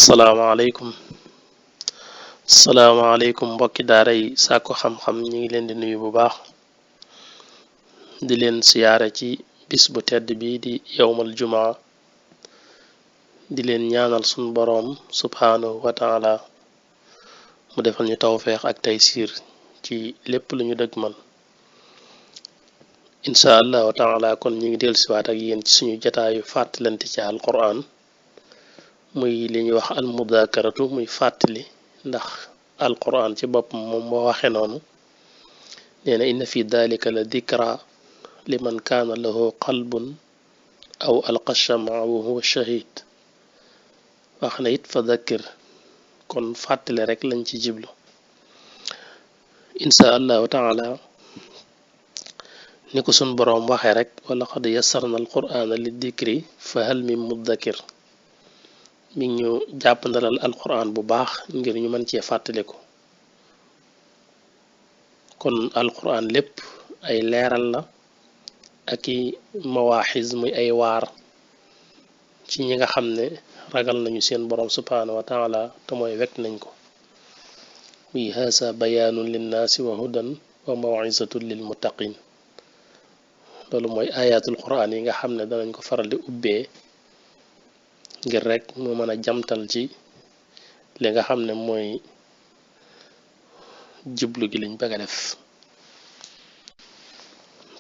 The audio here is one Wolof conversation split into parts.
salaamaaleykum salaamaaleykum mbokki daara yi sàkku xam-xam ñi ngi leen di nuyu bu baax di leen siyaare ci bis bu tedd bi di yowmal jumaa di leen ñaanal sun boroom subhaanahu wa taala mu defal ñu tawfeex ak taysiir ci lépp lu ñu dëgmal incha allahu taala kon ñi ngi dellusiwaat ak yéen ci suñu jataayu fàttalante ci alquran muy li ñuy wax al mudakaratu muy fàttali ndax alquran ci boppam moom moo waxe noonu nee na inna fi dalika la dikra liman kaana lahu qalbun aw alqa shamaa wa huwa shahid wax na it fa dakkir kon fàttali rek lañ ci jiblu insha allahu taala ni ko sun boroom waxe rek wala qad yassarna alqurana li dikri fa hal min muddakir mi ñu jàpp ndalal alquran bu baax ngir ñu mën cee fàttaliku kon alquran lépp ay leeral la ak i mawaaxiz muy ay waar ci ñi nga xam ne ragal nañu seen boroom subhaanahu wa taala te mooy wekk nañ ko muy haasa bayaanun linnaasi wa hudan wa mawizatun lil muttaqin loolu mooy ayatul quran yi nga xam ne danañ ko faral di ubbee ngir rek mu mën a jamtal ci li nga xam ne mooy jublu gi liñ bëgg a def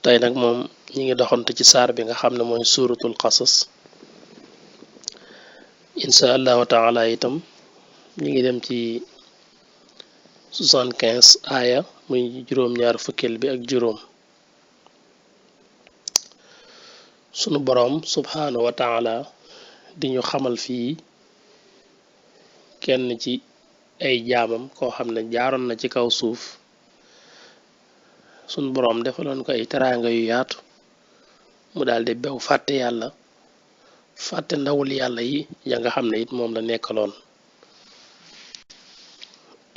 tey nag moom ñi ngi doxante ci saar bi nga xam ne mooy suuratul qasas insha allahu taala itam ñi ngi dem ci 75 aaya muy juróom-ñaar fukkeel bi ak juróom sunu boroom subhaanahu wa taala di ñu xamal fii kenn ci ay jaamam koo xam ne jaaroon na ci kaw suuf sun boroom defaloon ko ay teraanga yu yaatu mu daldi bew fàtte yàlla fàtte ndawul yàlla yi ya nga xam ne it moom la nekkaloon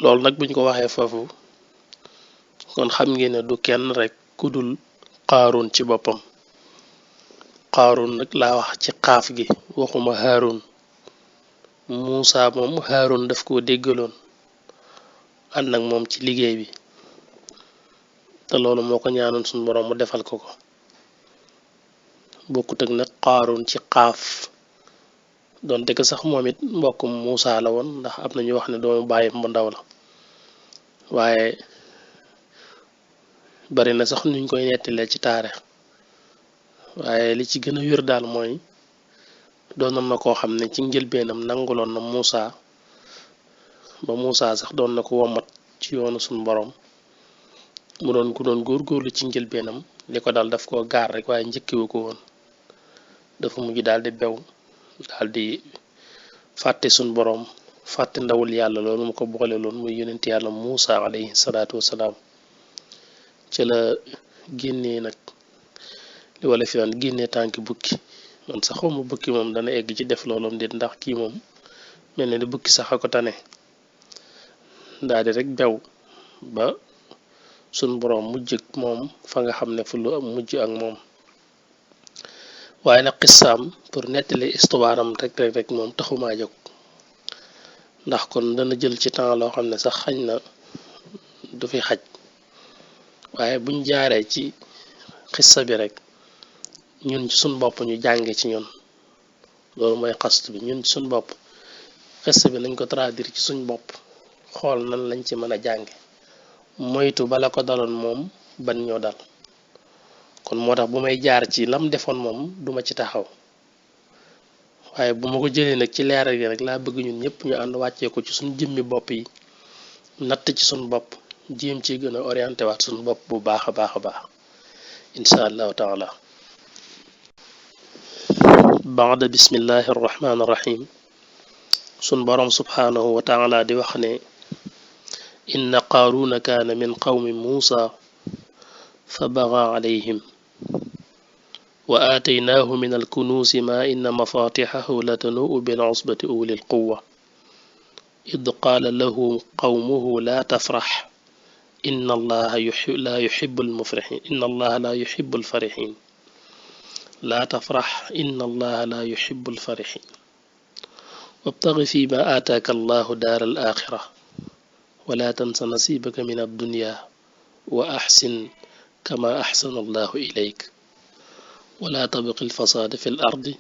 loolu nag buñ ko waxee foofu kon xam ngeen ne du kenn rek ku dul Qaaruun ci boppam Qaaruun nag laa wax ci xaaf gi waxuma Haaruun Muusa moom Haaruun daf koo déggaloon ànd ak moom ci liggéey bi te loolu moo ko ñaanoon suñu boroom mu defal ko ko bokkut ak nag Qaaruun ci xaaf donte ko sax moom it mbokkum Muusa la woon ndax am na ñu wax ne doomu bàyyi mu ndaw la waaye bari na sax nuñ koy nettalee ci taarix waaye li ci gën a wér daal mooy doonoon na koo xam ne ci njëlbeenam nanguloon na Muusa ba Muusa sax doon na ko womat ci yoonu suñu boroom mu doon ku doon góorgóorlu ci njëlbeenam li ko dal daf koo gaar rek waaye njëkkiwu ko woon dafa mujj daal di bew daal di fàtte suñu boroom fàtte ndawul yàlla loolu mu ko boole loon muy yonent yàlla Muusa alayhi salaatu wasalaam ci la génnee nag li wala fi naan génnee tànki bukki man sax xawma bukki moom dana egg ci def loolom déet ndax kii moom mel ne ni bukki sax a ko tane daal di rek bew ba suñ boroom mujj ak moom fa nga xam ne fu lu mujj ak moom waaye nag xissaam pour nettali histoire am rek moom taxumaa jóg ndax kon dana jël ci temps loo xam ne sax xañ na du fi xaj waaye buñ jaaree ci xissa bi rek ñun ci suñ bopp ñu jànge ci ñun loolu mooy xast bi ñun ci suñ bopp xissa bi nañ ko traduire ci suñ bopp xool nan lañ ci mën a jànge moytu bala ko daloon moom ban ñoo dal kon moo tax bu may jaar ci lam defoon moom duma ci taxaw waaye bu ma ko jëlee nag ci leeral gi rek laa bëgg ñun ñëpp ñu ànd wàccee ko ci suñ jëmmi bopp yi natt ci suñ bopp jéem ci gën a orienté waat suñ bopp bu baax a baax a baax insha allahu taala baada bismillahi arrahmani irrahim sun boroom subhaanahu wa taala di wax ne inna qaaruuna kaana min qawmi muusa fa baga alayhim wa aataynaahu min alkunuusi ma inna mafatixahu latanuu bil usbati uli lquwa id qaala lahu qawmuhu la tafrax inna allaha la yuxibu almufrixin inna allaha la yuxibu alfarixin la tafrax inna allaha la yuxibu alfarixin wabtaxi fi ma aataaka allahu daar al axira wala tansa nasibaka min addunya wa axsin kama axsana allahu ilayk wala tabqi alfasaada fi l ardi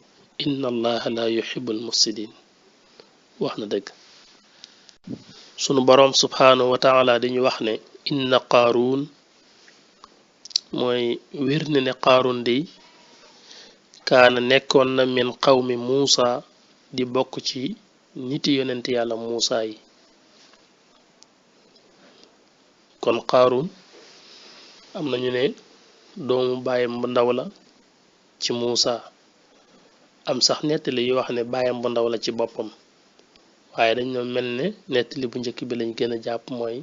inna allaha la yuxibu almufsidin. wax na dëgg. sunu boroom subhaanahu wa taala dañu wax ne inna qaaruun mooy wér na ne qaaruun dey kaana nekkoon na min qawmi muusa di bokk ci niti yonent yàlla muusa yi. kon qaaruun am nañu ne doomu baayam bu ndaw la ci muusa, am sax nettali yu wax ne baayam bu ndaw la ci boppam, waaye dañ ñoo mel ne nettali bu njëkk bi lañ gën a jàpp mooy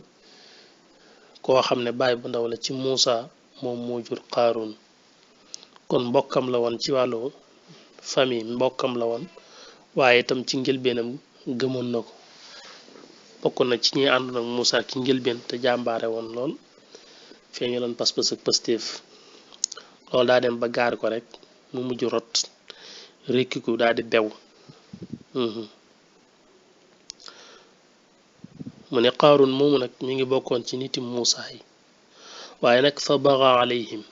koo xam ne baay bu ndaw la ci muusa moom moo jur qaaruun. kon mbokkam la woon ci wàllu famille, mbokkam la woon, waaye itam ci njëlbeenam gëmoon na ko, bokk na ci ñi àndoon ak muusa ci njëlbeen te jàmbaare woon lool, feeñu loon pas-pas ak pastéef. loolu daa dem ba gaar ko rek mu mujj rot rekkiku daal di bew. mu ne qaaruun moomu nag mi ngi bokkoon ci niti muusa yi, waaye nag fa baga alayhim,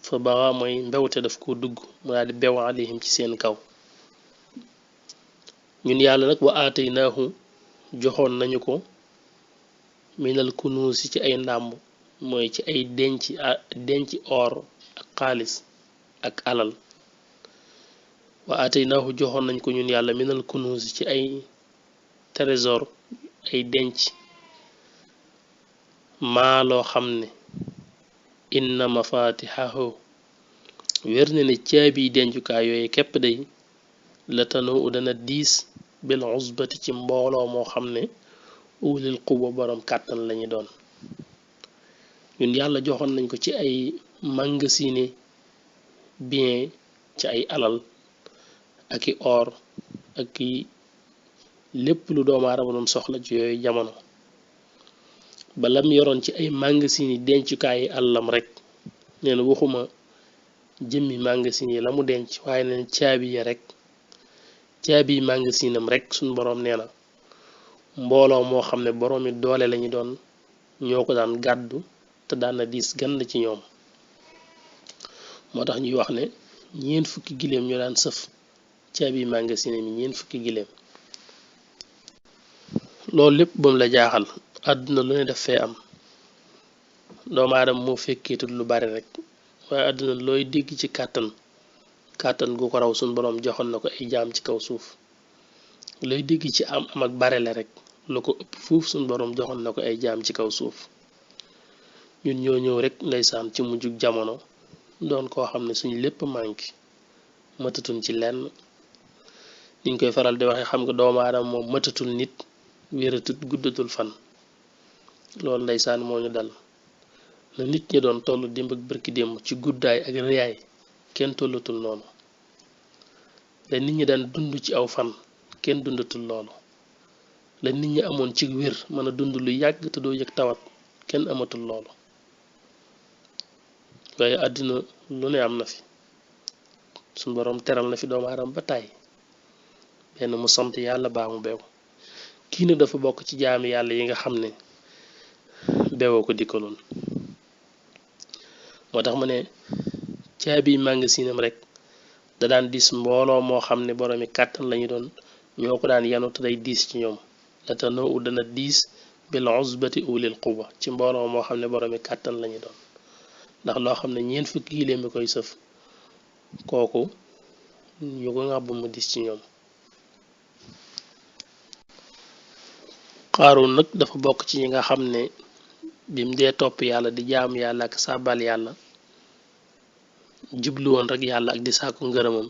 fa baga mooy mbewte daf ko dugg mu daal di bew alayhim ci seen kaw. ñun yàlla nag wa aataynaahu joxoon nañu ko minal kunuusi ci ay ndàmb, mooy ci ay denc or ak xaalis ak alal. wa aataynaahu joxoon nañ ko ñun yàlla minal kunuusi ci ay trésor, ay denc maa loo xam ne inna mafatixahu wér na ne caabi dencukaay yooyu képp day la tanoo dana diis bil usbati ci mbooloo moo xam ne ulil quwa borom kàttan lañu doon. ñun yàlla joxoon nañ ko ci ay magasine bien, ci ay alal ak i or ak i lépp lu doomu aadama doon soxla ci yooyu jamono. ba lam yoroon ci ay magasine dencukaay yi àllam rek, nee na waxuma jëmmi magasine yi la mu denc, waaye neen caabi ya rek, caabi magasinam rek suñ boroom nee na mbooloo moo xam ne boroomi doole lañu doon ñoo ko daan gàddu te daan na diis gann ci ñoom. moo tax ñuy wax ne 40 giléem ñoo daan sëf caabi magasin mi, 40 giléem. loolu lépp bam la jaaxal, àdduna lu ne def fee am, doomu aadama moo fekkeetut lu bari rek, waaye àdduna looy dégg ci kàttan gu ko raw suñ boroom joxoon na ko ay jaam ci kaw suuf. looy dégg ci am ak bare la rek, lu ko ëpp fuuf suñ boroom joxoon na ko ay jaam ci kaw suuf. ñun ñoo ñëw rek ndeysaan ci mujjug jamono doon koo xam ne suñ lépp manqué, mëtatuñ ci lenn. niñ koy faral di waxe, xam nga doomu aadama moom mëtatul nit, wératut, guddatul fan. loolu ndeysaan moo ñu dal. na nit ñi doon toll démb ak bërki démb ci guddaay ak rëyaay, kenn tollatul noonu. la nit ñi daan dund ci aw fan kenn dundatul loolu. la nit ñi amoon ci wér mën a dund lu yàgg te doo yëg tawat, kenn amatul loolu. waaye àddina lu ne am na fi, suñ boroom teral na fi doomu aadama ba tàyyi, benn mu sant yàlla baa mu beew. kii ne dafa bokk ci jaami yàlla yi nga xam ne beewoo ko dikkaloon. moo tax ma ne caabi magasinam rek da daan diis mbooloo moo xam ne boroomi kàttan lañu doon ñoo ko daan yanu te day diis ci ñoom. la tanoo dana diis bil usbati ulil quwa ci mbooloo moo xam ne boroomi kàttan lañu doon. ndax loo xam ne 40 giléem mi koy sëf, kooku ñu ko ngàbb mu diis ci ñoom. Qaaruun nag dafa bokk ci ñi nga xam ne bim dee topp yàlla di jaamu yàlla ak sàbbal yàlla, jublu woon rek yàlla ak di sàkku ngërëmam,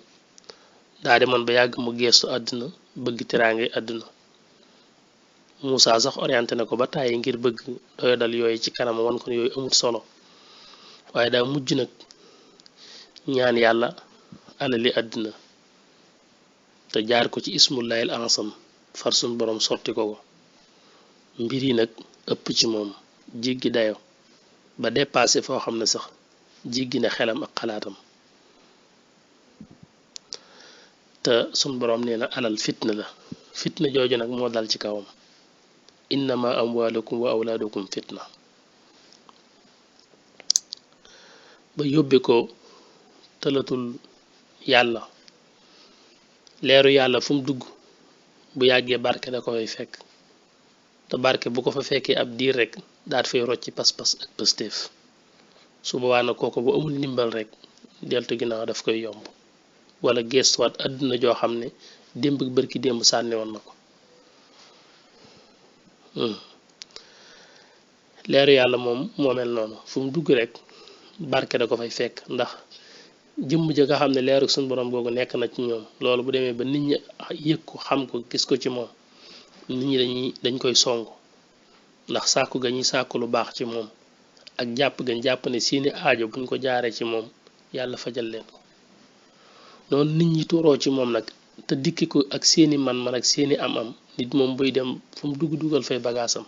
daa demoon ba yàgg mu geestu àdduna, bëgg teraangay àdduna. Muusa sax orienté na ko ba tàyyi ngir bëgg doyadal yooyu ci kanam, wan ko yooyu amut solo, waaye daa mujj nag ñaan yàlla alali àdduna te jaar ko ci ismullahil ansam, far sun boroom sotti ko. mbir yi nag ëpp ci moom, jéggi dayo ba dépassé foo xam ne sax jéggi na xelam ak xalaatam. te sun borom nee na alal fitna la fitna jooju nag moo dal ci kawam innama amwalukum wa awlaadukum fitna ba yóbbe ko tëlatul yàlla leeru yàlla fu mu dugg bu yàggee barke da ko fay fekk te barke bu ko fa fekkee ab diir rek daat fay rocci pas-pas ak pëstéef su boobaa nag kooko bu amul ndimbal rek deltu ginnaaw daf koy yomb wala gestuwaat àdduna joo xam ne démb bërki démb sànni woon na ko leeru yàlla moom moo mel noonu fu mu dugg rek barke da ko fay fekk ndax jëmm ja nga xam ne leeru suñu borom googu nekk na ci ñoom loolu bu demee ba nit ñi yëg ko xam ko gis ko ci moom nit ñi dañ koy song ndax sàkku ga ñuy sàkku lu baax ci moom ak jàpp gañ jàpp ne seeni aajo buñ ko jaaree ci moom yàlla fajal leen ko noonu nit ñi tuuroo ci moom nag te dikki ko ak seeni man-man ak seeni am-am nit moom buy dem fu mu dugal fay bagaasam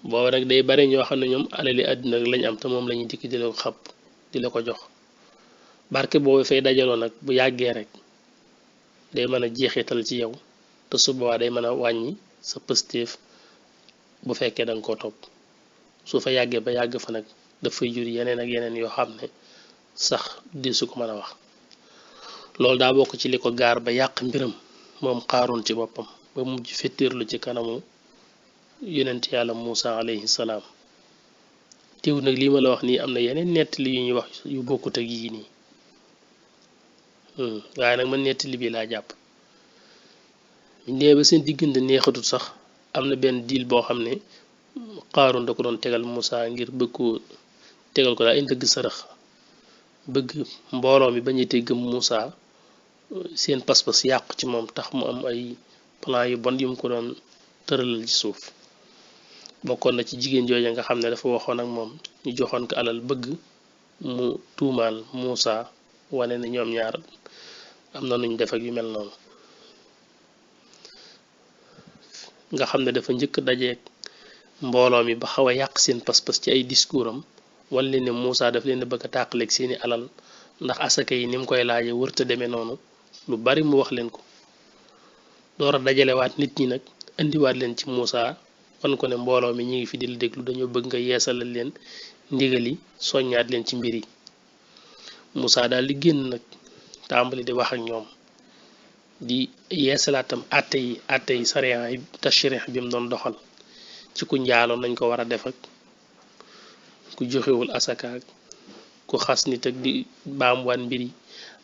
booba nag day bari ñoo xam ne ñoom alali àddina rek lañ am te moom lañuy dikki di la ko xab di la ko jox barke boobu fay dajaloo nag bu yàggee rek day mën a jeexital ci yow te su boobaa day mën a wàññi sa pëstéef bu fekkee danga ko topp su fa yàggee ba yàgg fa nag dafay jur yeneen ak yeneen yoo xam ne sax di su ko mën a wax loolu daa bokk ci li ko gaar ba yàq mbiram moom Qaaruun ci boppam ba mujj fettirlu ci kanamu yonent yàlla Muusa alayhi salaam teew nag lii ma la wax nii am na yeneen nettali yu ñuy wax yu bokkut ak yii nii waaye nag man nettali bi laa jàpp nee ba seen diggante neexatul sax am na benn diil boo xam ne Qaaruun da ko doon tegal Muusa ngir bëgg ko tegal ko daa indi dëgg sërëx bëgg mbooloo mi bañ a te gëm Muusa seen pas-pas yàqu ci moom tax mu am ay plan yu bon yu mu ko doon tëralal ci suuf bokkoon na ci jigéen jooja nga xam ne dafa waxoon ak moom ñu joxoon ko alal bëgg mu tuumaal Muusa wane ne ñoom ñaar am na nuñ def ak yu mel noonu nga xam ne dafa njëkk dajeek mbooloo mi ba xaw a yàq seen pas-pas ci ay discours am wan leen ne Muusa daf leen bëgg a tàqaleeg seeni alal ndax asaka yi ni mu koy laaje wërta demee noonu lu bari mu wax leen ko door a dajalewaat nit ñi nag indiwaat leen ci Muusa wan ko ne mbooloo mi ñi ngi fi di la déglu dañoo bëgg nga yeesalal leen ndigali soññaat leen ci mbir yi Muusa daal di génn nag tàmbali di wax ak ñoom di yeesalaatam àtte yi sariya yi tashrih bi mu doon doxal ci ku njaaloo nañ ko war a def ak ku joxewul asaka ak ku xas nit ak di baamuwaat mbir yi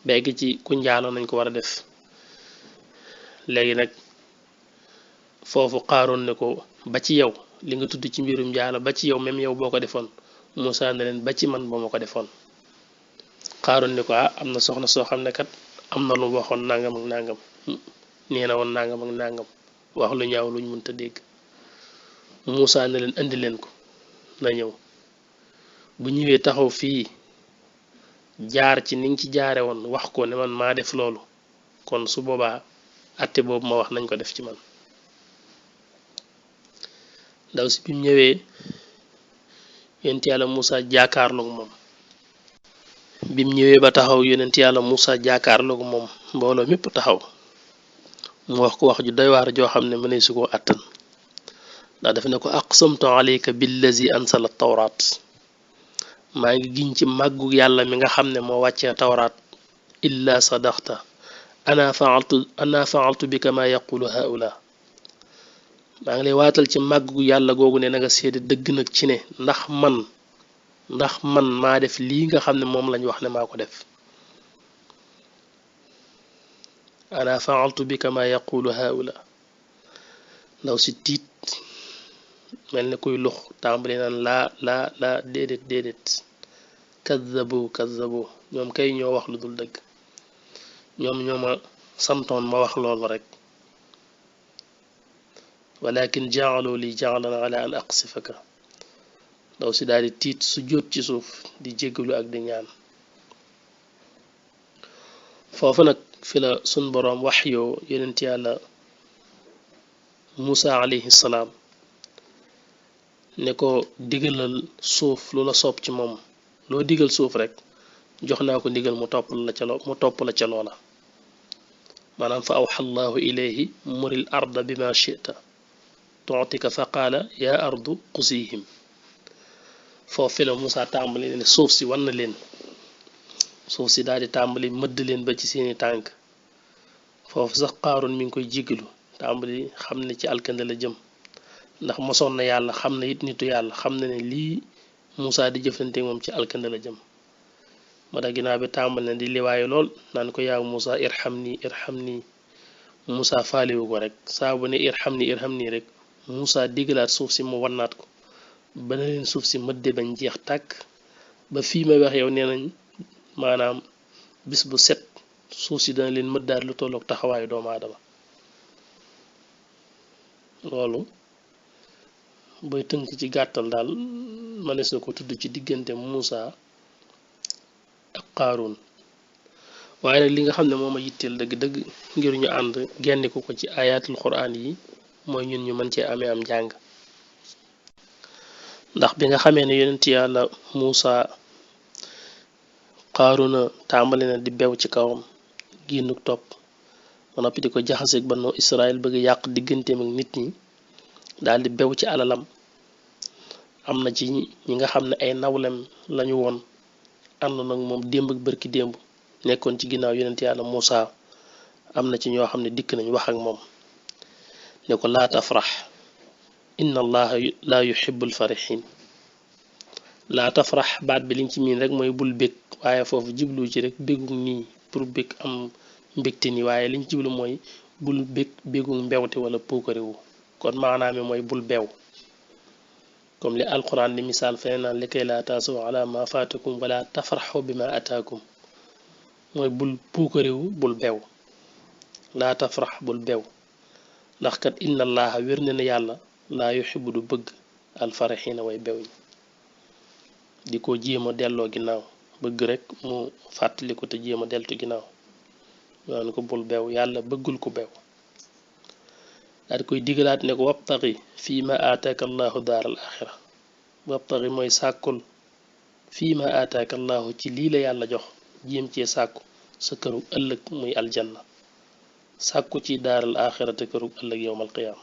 begg ci ku njaaloo nañ ko war a def léegi nag foofu Qaaruun ne ko ba ci yow li nga tudd ci mbirum njaalo ba ci yow même yow boo ko defoon Muusa ne leen ba ci man boo ma ko defoon Qaaruun ne ko am na soxna soo xam ne kat am na lu waxoon nangam ak nangam nee na woon nangam ak nangam wax lu ñaaw luñ mënta dégg Muusa ne leen indi leen ko na ñëw bu ñëwee taxaw fii jaar ci ni nga ci jaare woon wax ko ne man maa def loolu kon su boobaa atte boobu ma wax nañ ko def ci man ndaw si bi mu ñëwee yonent yàlla Muusa jaakaarloog moom bi mu ñëwee ba taxaw yonent yàlla Muusa jaakaarloog moom mbooloo mépp taxaw mu wax ko wax ju doy waar joo xam ne mënee su ko àttan ndax daf ne ko aqsamtu alayka billazi ansala tawraat maa ngi giñ ci màggu yàlla mi nga xam ne moo wàccee tawraat illa sadaqta ana faaltu bika ma yaqulu haula maa ngi lay waatal ci màggu yàlla googu ne na nga seede dëgg nag ci ne ndax man maa def lii nga xam ne moom lañ wax ne maa ko def ana faaltu bika ma yaqulu haula ndaw si tiit mel ne kuy lux tàmbali naan laa déedéet kazzabu ñoom kay ñoo wax lu dul dëgg ñoom ñoo ma santoon ma wax loolu rek walakin ja'alu li ja'lan ala an aqsifaka ndaw si daal di tiit su jóot ci suuf di jéggalu ak di ñaan foofu nag fi la sun boroom wax yoo yonent yàlla Muusa alayhi salaam ne ko digalal suuf lu la soob ci moom loo digal suuf rek jox naa ko ndigal mu topp la ca loola maanaam fa awxa allahu ilayhi muril arda bima chita tuutika fa qaala yaa ardu qusihim foofu fi la Moussa tàmbali ne suuf si wan na leen suuf si daal di tàmbali mëdd leen ba ci seeni tànk foofu sax Qaaruun mi ngi koy jéggalu tàmbali xam ne ci alkande la jëm ndax mosoon na yàlla xam na it nitu yàlla xam na ne lii Moussa di jëflante moom ci alkande la jëm ma da ginnaaw bi tàmbali na di liwaayu lool naan ko yaa Moussa irham nii Moussa faaliwu ko rek saa bu ne irham nii rek Moussa digalaat suuf si mu wannaat ko ba na leen suuf si mëdde bañ jeex tàkk ba fii may wax yow nee nañ maanaam bis bu set suuf si dana leen mëddaat lu tollook taxawaayu doomu aadama loolu booy tënk ci gàttal daal mënees na ko tudd ci diggante Moussa ak Qaaruun waaye nag li nga xam ne moom a yitteel dëgg-dëgg ngir ñu ànd genniku ko ci ayatul quraan yi mooy ñun ñu mën cee amee am njàng ndax bi nga xamee ne yonent yàlla Moussa Qaaruuna tàmbali na di bew ci kawam ginnuk topp ba noppi di ko jaxaseeg Banu Israël bëgg yàq digganteem ak nit ñi daal di bew ci alalam am na ci ñi nga xam ne ay nawlem lañu woon ànd nag moom démb ak bërki démb nekkoon ci ginnaaw yonent yàlla Moussa am na ci ñoo xam ne dikk nañ wax ak moom ne ko laa tafrax inna allaha laa yuhibbul farihin laa tafrax baat bi liñ ci miin rek mooy bul bég waaye foofu jiblu ci rek béggu nii pour bég am mbégte nii waaye liñ jiblu mooy bul bég béggu mbewte wala puukarewu kon maanaam mooy bul beew comme li alquran di misaal feneen naan li kay laa taasaw ala ma faatakum wala tafraxu bi ma ataakum mooy bul puukarewu bul beew laa tafrax bul beew ndax kat inna allaha wér na ne yàlla laa yuxibu du bëgg alfaraxiina way bew ñi di ko jéem a delloo ginnaaw bëgg rek mu fàttali ko te jéem a deltu ginnaaw naan ko bul beew yàlla bëggul ko beew daal di koy digalaat ne ko wabtaxi fii ma aataaka allahu daaral axira wabtaxi mooy sàkkul fii ma aataaka allahu ci lii la yàlla jox jéem cee sàkku sa këru ëllëg muy aljanna sàkku ci daaral axira te këru ëllëg yowmal qiyaam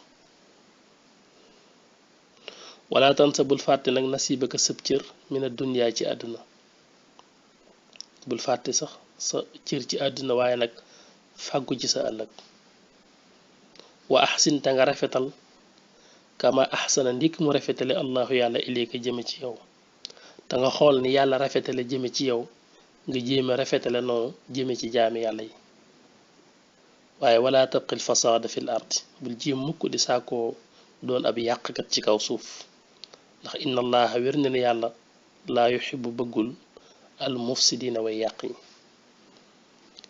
wala tansa bul fàtte nag nasiibaka sëb cër mina dunyaa ci àdduna bul fàtte sax sa cër ci àdduna waaye nag fàggu ci sa ëllëg wa ahsin ta nga rafetal kama ahsana ndik mu rafetale allahu yàlla ilayka jëme ci yow te nga xool ni yàlla rafetale jëme ci yow nga jéeme rafetale noonu jëme ci jaami yàlla yi waaye wala tabqil fasaada fil ardi bul jéem mukk di saakoo doon ab yàqkat ci kaw suuf ndax inna allaha wér na ne yàlla laa yuxibu bëggul al mufsidina way yàq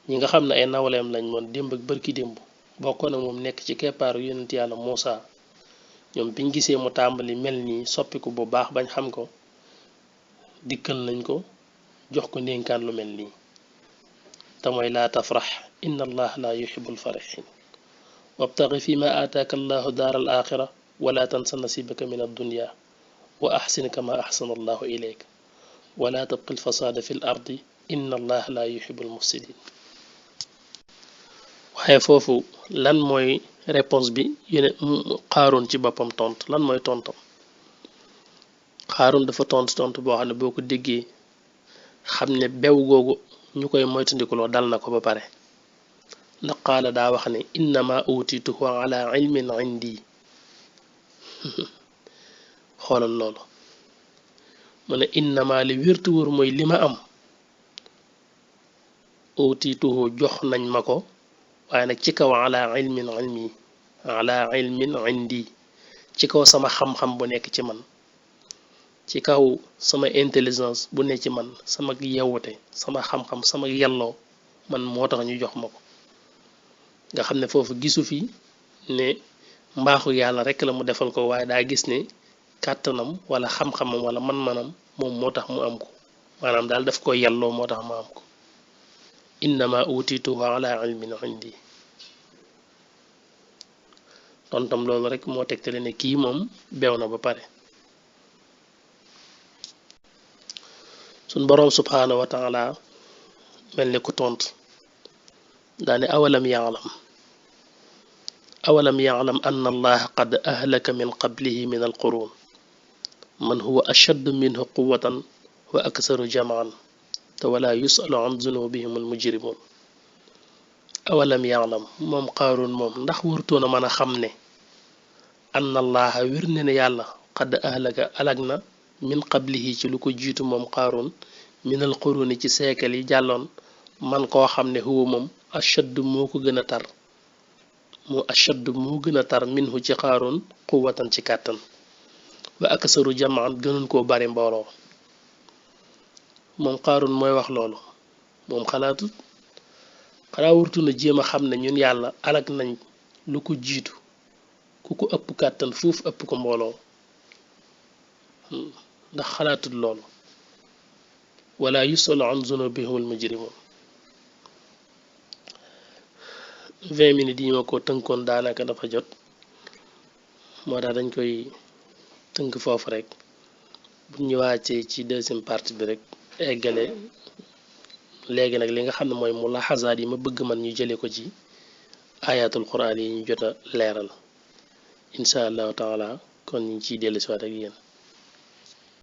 ñi nga xam ne ay nawleem lañ moon démb ak bërki démb bokkoon ak moom nekk ci keppaaru yonent yàlla Moussa ñoom biñ gisee mu tàmbali mel nii soppiku bu baax bañ xam ko dikkal nañ ko jox ko ndénkaan lu mel nii te mooy laa tafrax inna allah laa yuhibbul farihin wabtaxi fi ma aataaka allahu daaral axira wala tansa nasibaka min addunya wa axsin kama axsana allahu ilayka wala tabqi alfasaada fi l ardi inna allah laa yuhibbul mufsidin waaye foofu lan mooy réponse bi yene Qaaruun ci boppam tontu lan mooy tontam Qaaruun dafa tontu boo xam ne boo ko déggee xam ne bew googu ñu koy moytandikuloo dal na ko ba pare ndax qaala daa wax ne innama utituhu ala ilmin indi xoolal loolu mu ne innama li wértu wóor mooy li ma am utituhu jox nañ ma ko waaye nag ci kaw ala ilmin indi ci kaw sama xam-xam bu nekk ci man ci kaw sama intelligence bu nekk ci man sama yewwute sama xam-xam sama yelloo man moo tax ñu jox ma ko nga xam ne foofu gisu fi ne mbaaxu yàlla rek la mu defal ko waaye daa gis ne kàttanam wala xam-xamam wala man-manam moom moo tax mu am ko maanaam daal daf ko yelloo moo tax mu am ko innama utituhu ala ilmin indi tontam loolu rek moo tegtale ne kii moom beew na ba pare suñ boroom subhaanahu wa taala mel ni ku tontu daane awalam ya'lam anna allaha qad ahlaka min qablihi min alqurun man huwa ashaddu minhu quwwatan wa aksaru jam'an te wala yusalu an zunubihim almujrimun awalam ya'lam moom Qaaruun moom ndax wërtoona mën a xam ne anna allaha wir ne ne yàlla qad ahlaka alag na min qablihi ci lu ko jiitu moom Qaaruun min alquruni ci seekal yi jàlloon man koo xam ne huwa moom ashaddu moo ko gën a tar moo ashaddu moo gën a tar minhu ci Qaaruun quwwatan ci kàttan wa aksaru jamaan gënoon koo bari mbooloo moom Qaaruun mooy wax loolu moom xalaatut xanaa wurtu na jéem a xam ne ñun yàlla alag nañ lu ko jiitu ku ko ëpp kàttan fuuf ëpp ko mbooloo ndax xalaatut loolu wala yusalu an zunubihim al mujrimun 20 minutes yi ma ko tënkoon daanaka dafa jot moo tax dañ koy tënk foofu rek bu ñu wàccee ci deuxième partie bi rek eggale léegi nag li nga xam ne mooy mulaxasaat yi ma bëgg man ñu jële ko ci ayatul quran yi ñu jot a leeral incha allahu taala kon ñu ngi ciy dellu si waat ak yéen